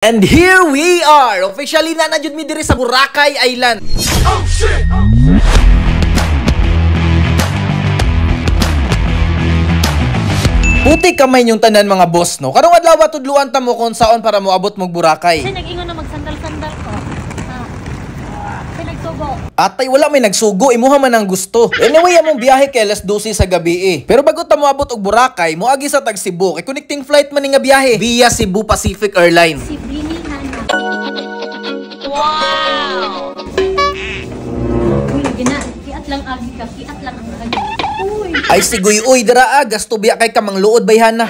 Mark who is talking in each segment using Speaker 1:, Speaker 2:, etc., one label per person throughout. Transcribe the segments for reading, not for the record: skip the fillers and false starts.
Speaker 1: And here we are! Officially na na jud mi diri sa Boracay Island. Oh shit! Puti kamay yung tanan mga boss, no? Karong adlaw tudluan ta mo kung saon para moabot mog Boracay.
Speaker 2: Kasi nag-ingon na magsandal-sandal ko. Kasi nagsugo.
Speaker 1: Atay, wala may nagsugo, imuha man ang gusto. Anyway, among biyahe kay alas 12 sa gabi eh. Pero bago ta moabot og Boracay, moagi sa tag Cebu. Kay connecting flight man ni nga biyahe via Cebu Pacific Airlines.
Speaker 2: Si Bini Hana. Wow! Uy, gina, kiat lang agi ka, kiat lang ang agi. Uy.
Speaker 1: Ay siguy uy dara gasto biya kay kamang luod bayhana.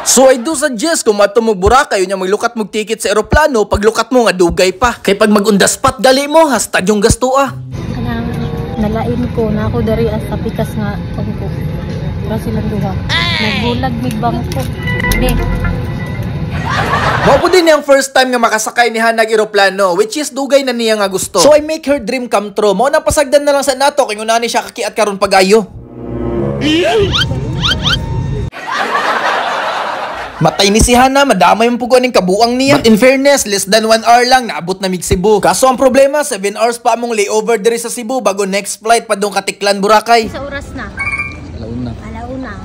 Speaker 1: So I do suggest kung mato mo Boracay unya maglukat mo ticket sa eroplano, paglukat mo nga dugay pa. Kay pag mag-on the spot gali mo hastad yung gasto ah.
Speaker 2: Kanang nalain ko na ako dari as sa pikas nga bangko. Para silang duha. Nagbulag mig bangko. Be.
Speaker 1: Mao po din niyang first time nga makasakay ni Hana og eroplano, which is dugay na niya nga gusto. So I make her dream come true. Mao na pasagdan na lang sa nato kay ngunani siya kakiat karon pag-ayo. Matay ni si Hana, madamay man pugo aning kabuang niya. But in fairness, less than 1 hour lang naabot na mig Cebu. Kaso ang problema, 7 hours pa among layover diri sa Cebu bago next flight padung Katiklan, Boracay.
Speaker 2: Sa oras na. Alauna. Alauna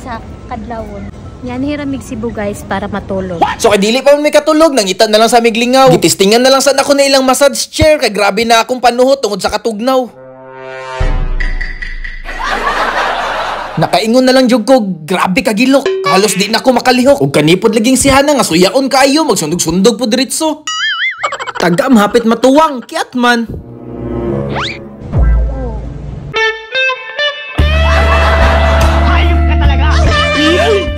Speaker 2: sa kadlawon. Yan hiramig Cebu guys para matulog.
Speaker 1: So kay dili pa man may katulog, nangita na lang sa miglingaw. Gitistingan na lang sa nako na ilang massage chair kay grabe na akong panuhot tungod sa katugnaw. Nakaingon na lang jud ko, grabe kagilok. Halos di na ko makalihok. Ug kanipod laging si Hana nga suyaon kaayo, magsundog-sundog po diretso. Taga hapit matuwang, kiat man.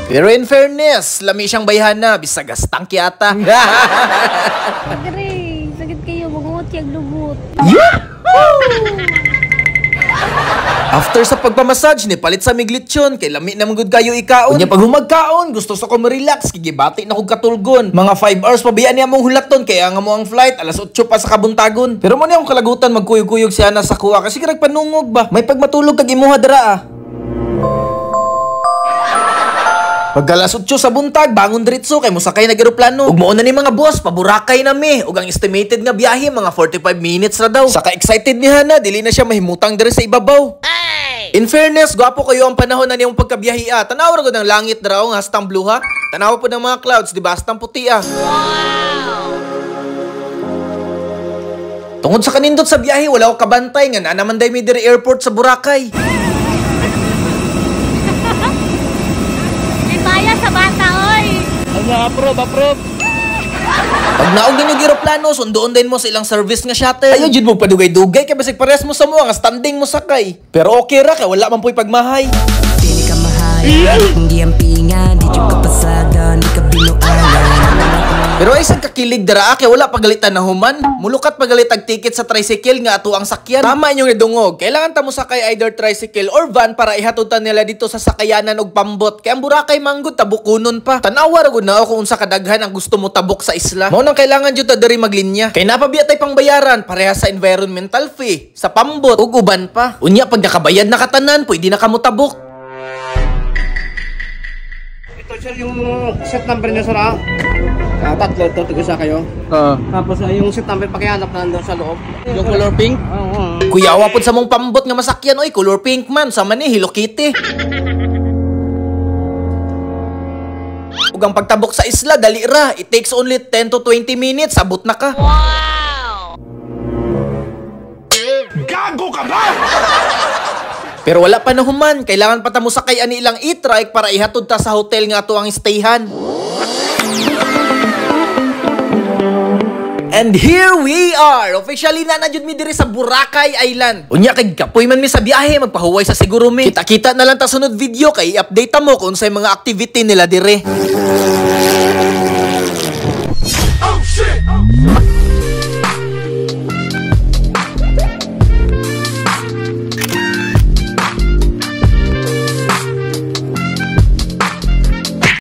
Speaker 1: Pero in fairness, lami siyang bayhana, bisag gastang kiata.
Speaker 2: Agre, sakit kayo, magungot yung lubot.
Speaker 1: Yahoo! After sa pagpamassage, ni palit sa miglitsyon, kay lami na gud kayo ikaon. Unya pag humagkaon, gusto sa ko ma-relax, kay gibati na kog katulgon. Mga 5 hours pa biya niya mong hulaton, kaya nga mo ang flight, alas 8 pa sa kabuntagon. Pero mo niya akong kalagutan, magkuyog-kuyog siya na sa kuha, kasi karag panungog ba? May pagmatulog kag imuha dara ah. Pag alas 8 sa buntag, bangon diretso kay mosakay nag eroplano. Ug mao na ni mga boss, paburakay na mi. Ug ang estimated nga biyahe mga 45 minutes ra daw. Saka excited ni Hana, dili na siya mahimutang diri sa ibabaw. In fairness, gwapo kayo ang panahon na niyong pagkabiyahe ah. Tanaw ra gud ang langit dira nga hastang blue ha. Tanaw po ng mga clouds, di ba hastang puti ah. Wow! Tungod sa kanindot sa biyahe, wala ko kabantay nga naa naman day mi diri airport sa Boracay.
Speaker 2: Maya sa bata, oy!
Speaker 3: Approve, approve!
Speaker 1: Pag naog ninyo eroplano, sundoon din mo sa ilang service nga shuttle. Ayaw jud mo padugay-dugay kay basig parehas mo sa mo ang standing mo sakay. Pero okay ra kay wala man po'y pagmahay.
Speaker 4: Dili ka mahay, hindi ang pinga, di jud ka pasada, di ka binuangan.
Speaker 1: Pero ay sa kakilig dara kay wala pagalitan na human. Mulukat pagalit ang ticket sa tricycle nga ato ang sakyan. Tama inyong nidungog. Kailangan ta mo sakay either tricycle or van para ihatod ta nila dito sa sakayanan og pambot. Kay ang Boracay manggod tabukunon pa. Tanawa ra gud na ako kung unsa kadaghan ang gusto mo tabok sa isla. Mao nang kailangan jud ta diri maglinya. Kay napabiya tay pangbayaran pareha sa environmental fee, sa pambot ug uban pa. Unya pag nakabayad na katanan, pwede na kamo tabok.
Speaker 3: Ito sir yung set number niya sir ah. Tatlo ito, tig-isa kayo. Tapos yung seat number pakihanap na nandun sa loob. Yung color pink? Oo.
Speaker 1: Kuya, wapod sa mong pambot nga masakyan, oy, color pink man, sama ni Hello Kitty. Ug ang pagtabok sa isla, dali ra. It takes only 10 to 20 minutes, abot na ka.
Speaker 2: Wow!
Speaker 3: Gago ka ba?
Speaker 1: Pero wala pa na human, kailangan pa ta mo sakay ani ilang e-trike para ihatod ta sa hotel nga ato ang stayhan. And here we are! Officially na na jud mi diri sa Boracay Island. Unya kay kapoy man mi sa biyahe, magpahuway sa siguro mi. Kita-kita na lang ta sunod video kay i-update mo kung unsay mga activity nila diri.